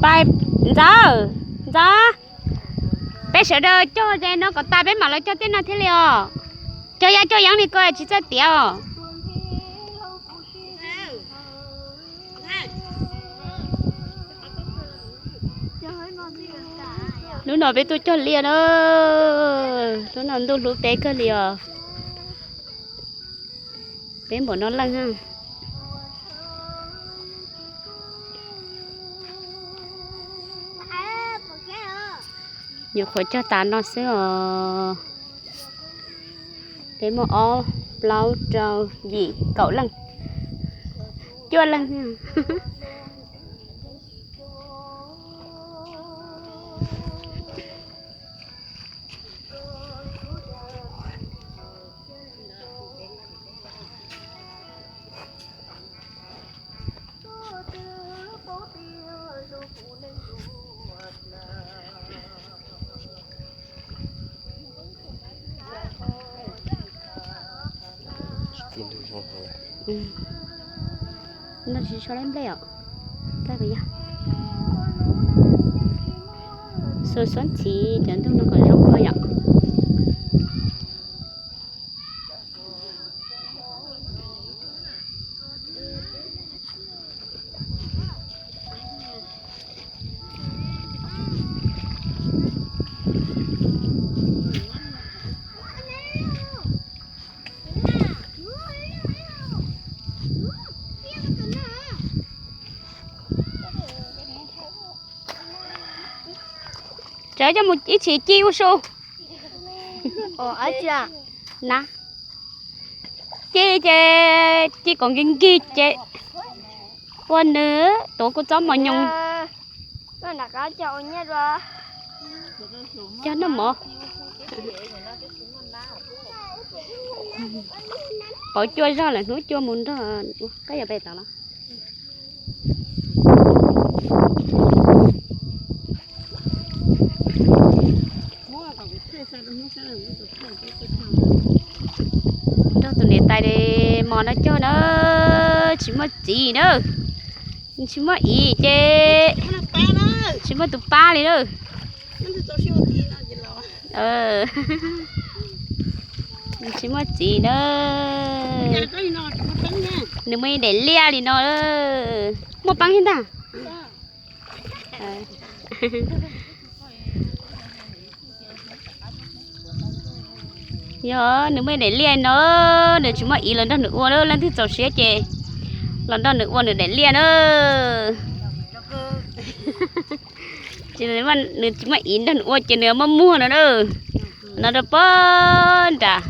Pais, Ntxawm, Ntxawm, peb sawv daws cog ces no kom tas peb mam los cog tej no thiaj li os. Cog yaj cog yeeb li ko tsis txawj tiav os. Hnub no peb tuaj cog liaj na, hnub no ntuj hlub peb kawg li os. Peb npaum no leej na. Nyuam qhuav cog tas no xwb os. Peb muaj ob, plaub, rau, yim, kaum leej, cuaj leej. Noj tsis tshua laib nplej os. Nplej puas yog? Xuas xuab ntxiv cov ntug no kom zoo ua yom. Tsawv coj mus ib txhis ci ua su. Na, ci ces ci kom nkig nkig ces ua nws tuav kuv txob mos nyoos. Cog noj mov. Pauv cua zog lawm, hnub cua mus nrog ua kab yog pes tod los. Nrog tus niam tais mos no cog na, tsis muaj txiv na, tsis muaj iv ces tsis muaj tus pab li na. Tsis muaj txiv na. Nws muaj ib daim liaj li no. Muaj peeb thiab ntag. Yog nws muaj ib daim liaj no, nws tsis muaj iv los nrog nws ua, leej twg txaus siab ces los nrog nws ua nws daim liaj na. Nws tsis muaj iv nrog nws ua ces nws muaj muag no na. No rau pog nram